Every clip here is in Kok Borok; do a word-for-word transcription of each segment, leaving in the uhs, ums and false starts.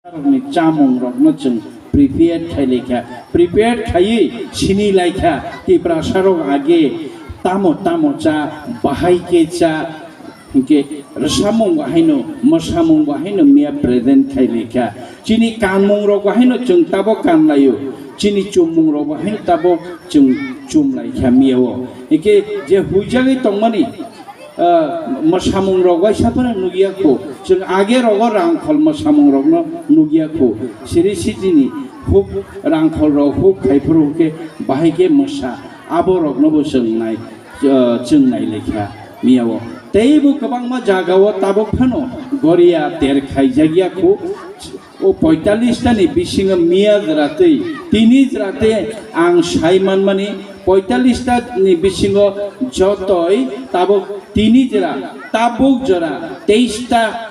Rokni chamung rokno chwng prepared khai laikha, prepared khaiwi sini laikha, Tiprasa rok age tamo tamo cha, bahai khe cha, hinkhe rwsamung bo haino, mwsamung bo haino miya present khai laikha. Chini kanmung rok bo haino chwng tabok kan laio, chini chummung rok bo haino tabok chwng chum laikha miya o. Hinkhe je huijagwi tongmani, ah, mwsamung rok waisa phano nukya kho. Chwng age rogo rangkhol mwsamung rokno nukya kho. Siri sijini huk rangkhol rok huk khai phuru khe bahai khe mwsa abo rokno bo chwng nai, ah, chwng nai laikha miya o. Tei bo kwbangma jaga o tabuk phano goria ter khaijak ya kho. O poitallish ta ni bisingo miya jwra tei tini jwra tei ang sai manmani poitallish ta ni bisingo jotoi tabuk tini jwra, tabuk jora teis ta,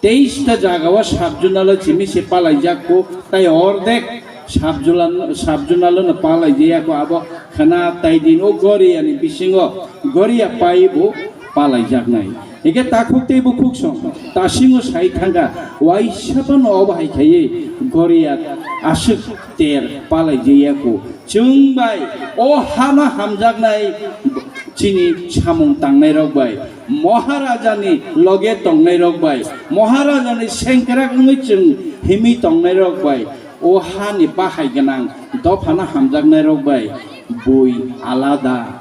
teis ta jaga o sub zonal o chimi se palaijak kho, tai ordek sub zonal, sub zonal no palaijaya kho, abo khana tai din o goria ni bisingo goria pai bo palaijaknai. Hingke takhuk tei bukhuk song tasingo sai thangkha, waisa phano obo hai khaiwi goria aswk ter palaijaya kho. Chwng bai o hano hamjaknai chini samung tangnai rok bai, Maharaja ni loge tongnai rok bai, Maharaja ni sengkrak wngwi chwng himwi tongnai rok bai, o hani bahai gwnang dophano hamjaknai rok bai bui alada.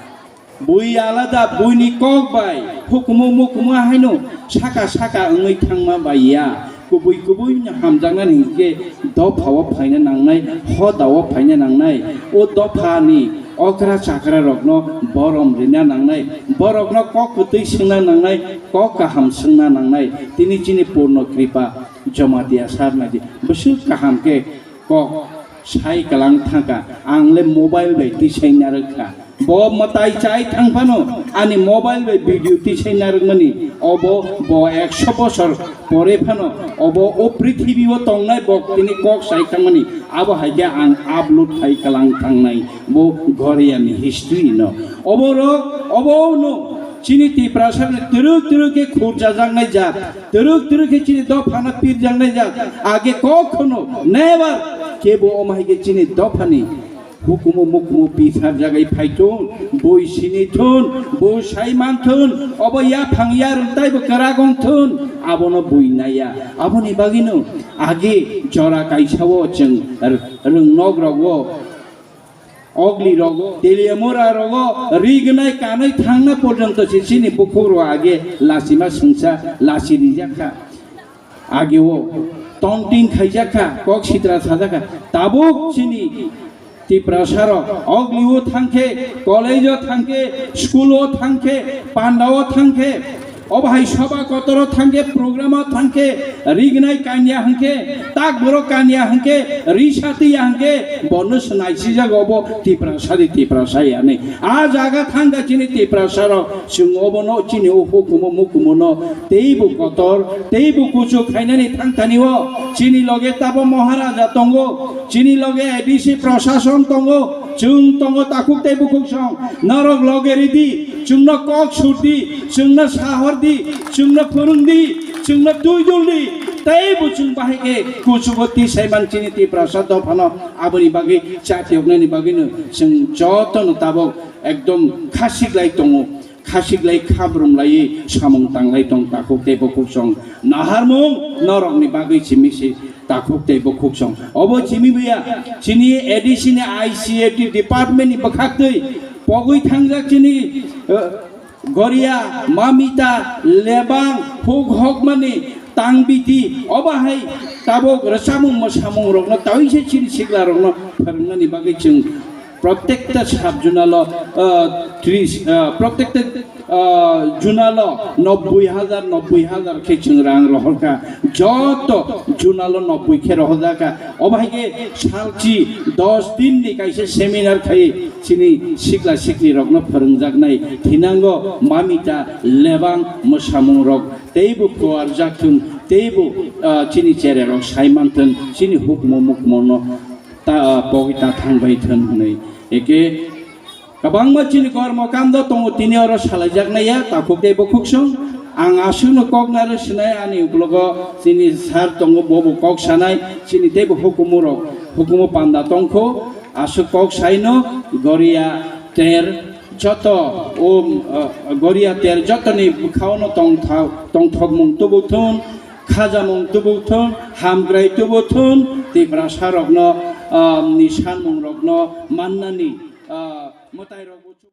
Bui alada, buini kok bai hukumu mukumu haino saka saka wngwi thangma bai ya. Kubui kubui no hamjaknani hinkhe dopha o phaina nangnai, hoda o phaina nangnai. O dopha ni okra chakra rokno borom rina nangnai, borokno kok kwtwi swngna nangnai, kok kaham swngna nangnai. Tini chini Purno Kripa Jamatia sar naidi bwswk kaham khe kok sai kwlang thangkha, ang le mobile bai tisai narwkha. Bo mwtai chai thang phano ani mobile bai video tisai narwkmani, obo bo ekso bosor pore phano obo o prithibi o tongnai bo tini kok sai thangmani, abo hai khe ang upload khai kwlang thangnai bo Goriani history no. Obo rok, obo no chini Tiprasa ni twrwk twrwk khe khurjajaknai jat, twrwk twrwk khe chini dophano pirjaknai jat, age kokhono never kebo omo hai khe chini dophani hukumu mukumu pisar jagai phai thun, bui sini thun, bui sai man thun, obo yaphang yarwng taibo kwragong thun, abono bui naiya. Aboni bagwino age jora kaisa o chwng r-, rwngnok rogo Ogli rogo, Teliamura rogo, rignai kanai thangna porjonto se chini bukhuk rok age lasima sungsa lasi rijakha. Age o tonting khaijakha, kok sitra sajakha. Tabuk chini Tiprasa rok Ogli o thangkhe, college o thangkhe, school o thangkhe, panda o thangkhe, obo hai soba kotoro thangkhe, program o thangkhe, rignai kanya hangkhe, tak borok kanya hangkhe, ri satiya hangkhe, bono swnai sijak obo Tiprasa di Tiprasa yani. A jaga thangkha chini Tiprasa rok, chwng obono chini o hukumo mukumo no teibo kotor, teibo kuchuk khainani thangthani o, chini loge tabo Maharaja tongo, chini loge A D C prosason tongo, chwng tongo takhuk tei bukhuk song, norok loge ridi, chwngno kok surdi, chwngno sahordi, chwngno phwrwngdi, chwngno twi duldi, tei bo chwng bahai khe kuchugo tisai man chini Tiprasa dophano aboni bagwi chati oknani bagwino chwng jotono tabok ekdom khasiklai tongo, khasiklai khabrum laiwi samung tanglai tong takhuk tei bukhuk song naharmung norokni bagwi simi se takhuk tei bukhuk song. Obo chini buya, chini A D C ni I C A T department ni bwkhaktwi pogwi thangjak chini, eh, Goria, Mamita, Lebang, Huk Hokmani, Tangbiti, obo hai tabok rwchapmung mwsamung rokno tawise chini sikla rokno phwrwngnani bagwi chwng protekta sub zonalo, ah, tris, ah, protekta, ah, zonalo nobboi hajar, nobboi hajar khe chwng rang rohorkha. Joto zonalo nobboi khe rohorjakha. Obo hai khe salchi dos din ni kaisa seminar khai chini sikla sikli rokno phwrwngjaknai thinango Mamita, Lebang, mwsamung rok teibo kuarjak thung, teibo, ah, chini chere rok sai man thung, chini hukmo mukmo no ta, ah, pogwi ta thang bai thun hwnwi. Eke kwbangma chini kormo kando tongo, tini oro salaijaknai ya, takhuk tei bukhuk song. Ang aswkno kok narwk sinai, ani uklogo chini sir tongo, bobo kok sanai, chini teibo hukumu rok, hukumu panda tongkho, aswk kok saino Goria ter joto, o, uh, Goria ter jotoni bwkhaono tongthok, tongthokmung tubuthun, khajamung tubuthun, hamkrai tubuthun, Tiprasa rokno, uh, ni sanmung rokno mannani, uh, mwtai rok